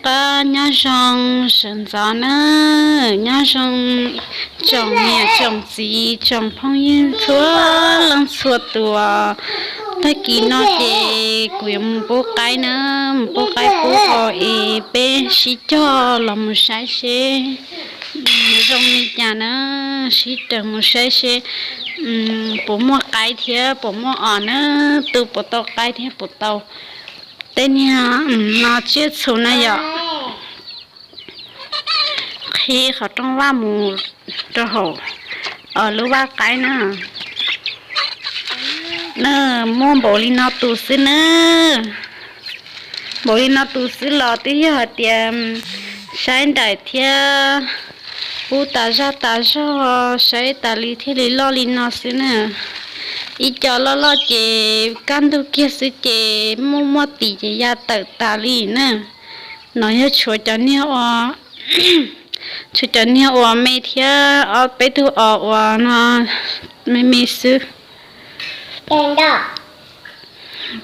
Qab nyob zoo sawv ntxov na, nyob zoo tsoom niam tsoom txiv tsoom phooj ywg txhua leej txhua tus. Tag kis no ces kuv yuav mus pub qaib na, mus pub qaib pub os es peb sib cog los mus saib seb zoo li cas na, sib raws mus saib seb puas muaj qaib thiab puas muaj os na, tu puas tau qaib thiab puas tau tej niag no tsiaj txhu na yom. Qhib qhov rooj vag mus rau hauv lub vaj qaib na. Na, muaj npaum li no tus xwb na. Npaum li no tus xwb los twb yog hais tias saib nraim thiab pub tas zaj tas zog saib tas li thiaj li loj li no xwb na. Ib co loj loj ces kaj ntug kiag xwb ces muaj muaj tis ces ya tawm tas li na. No yog tshuav cov niag ua, tshuav cov niag uas me thiab ob peb tug os uas no me me xwb.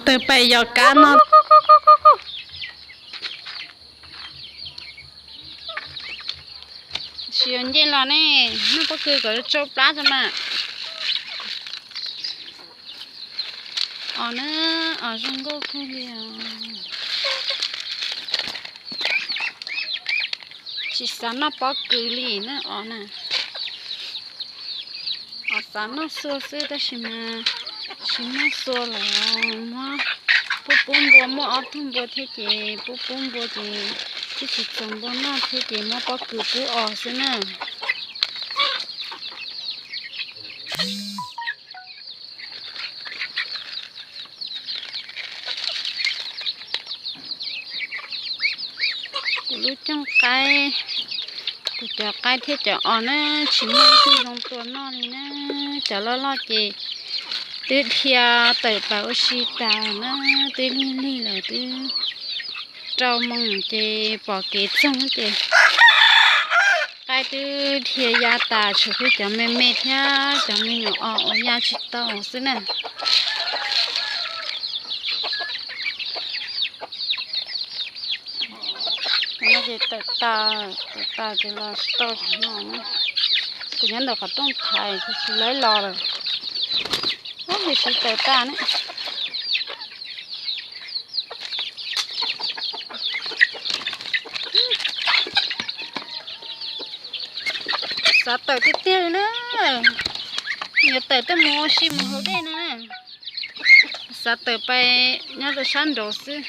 Tawm pais yos kab no. Tsis yog nce los ne, noj pob kws kom tsau plab tso mas. Os na, os zoo nkauj kawg li os. Tsis xav noj pob kws li na os na. Os xav noj xua xwb tab sis mas tsis muaj xua los muab pub pub npua, muaj ob tug npua thiab ces pub pub npua ces twb tsis txaus npua noj thiab ces muab pob kws pub os xwb na. Kuv lub cooj qaib, kuv cov qaib thiab cov os na, tsis muaj ib tug zoo tua noj li na. Cov loj loj ces twb dhia tawm plaws ua si tas na, twb lig lig lawm twb rau moos ces pom kev txoog ces qaib twb dhia ya tas, tshuav peb cov me me thiab cov me nyuam os uas ya tsis tau xwb na. No ces tawm tas, tawm tas ces los tsis tau no. Kuv nyob ntawm qhov rooj thaiv kuv tsis lawv los lawm. Ub, tiam sis tawm tas ne. Xav tawm tiag tiag li na. Yuav tawm tuaj mus ua si mus haus dej no na. Xav tawm pais nyob rau sab nraud xwb.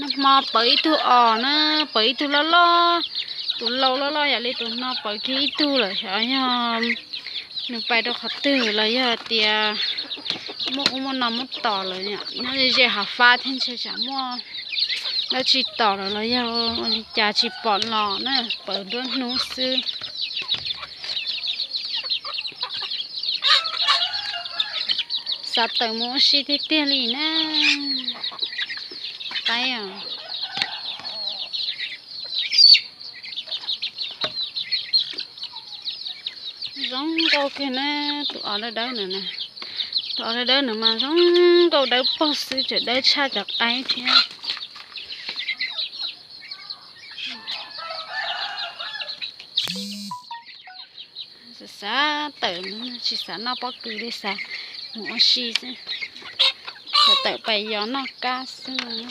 Nag hmo pawv ib tug os na, pawv ib tug loj loj, tus lau loj loj yam li tus no pawv kiag ib tug lawm, xyov yog nws pais rau qhov twg los yog tias muaj ub muaj no muab tom lawm, nyob ze ze hav fab thiab ntshe tsam muaj dab tsi tom lawm los yog ua li cas tsis pom los na, pawv nruab hnub xwb. Xav tawm mus ua si tiag tiag li na. Qaib os. Zoo nkauj kawg na, tus os dawb dawb no na. Tus os dawb dawb no mas zoo nkauj dawb paug xwb, tseem dawb tshaj cov qaib thiab. Xav tawm, tsis xav noj pob kws li, xav mus ua si xwb. Xav tawm pais yos noj kab xwb.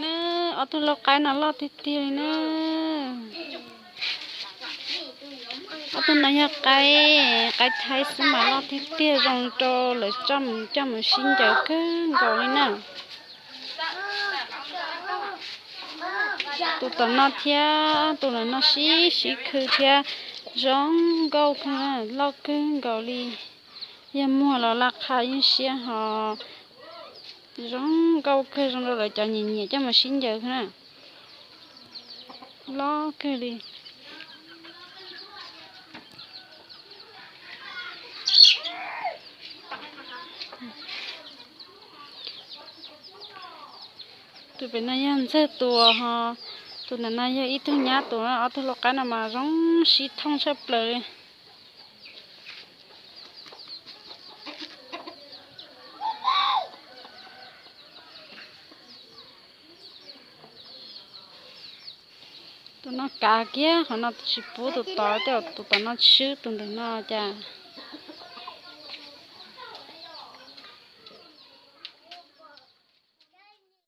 Na, ob tug lau qaib no loj tiag tiag li na. Ob tug no yog qaib, qaib thaib xwb mas loj tiag tiag, zoo rau lawv coj mus sib ncaws kawg nkaus li na. Tus tom no thiab tus no sib sib khw thiab, zoo nkauj kawg, loj kawg nkaus li. Yog muag los laj qha yeej siab ho. Zoo nkauj kawg, zoo rau lawv cov nyiam nyiam coj mus sib ncaws na. Loj kawg li. Tus pem no yog ntxawg tus ho, tus ntawm no yog ib tug nyab tus, ob tug lau qaib no mas zoo sib thooj tshaj plaws li. Tus no kav kiag qhov no tsis pub tus tod, tej zaum tus tod no swb tus ntawm no cas.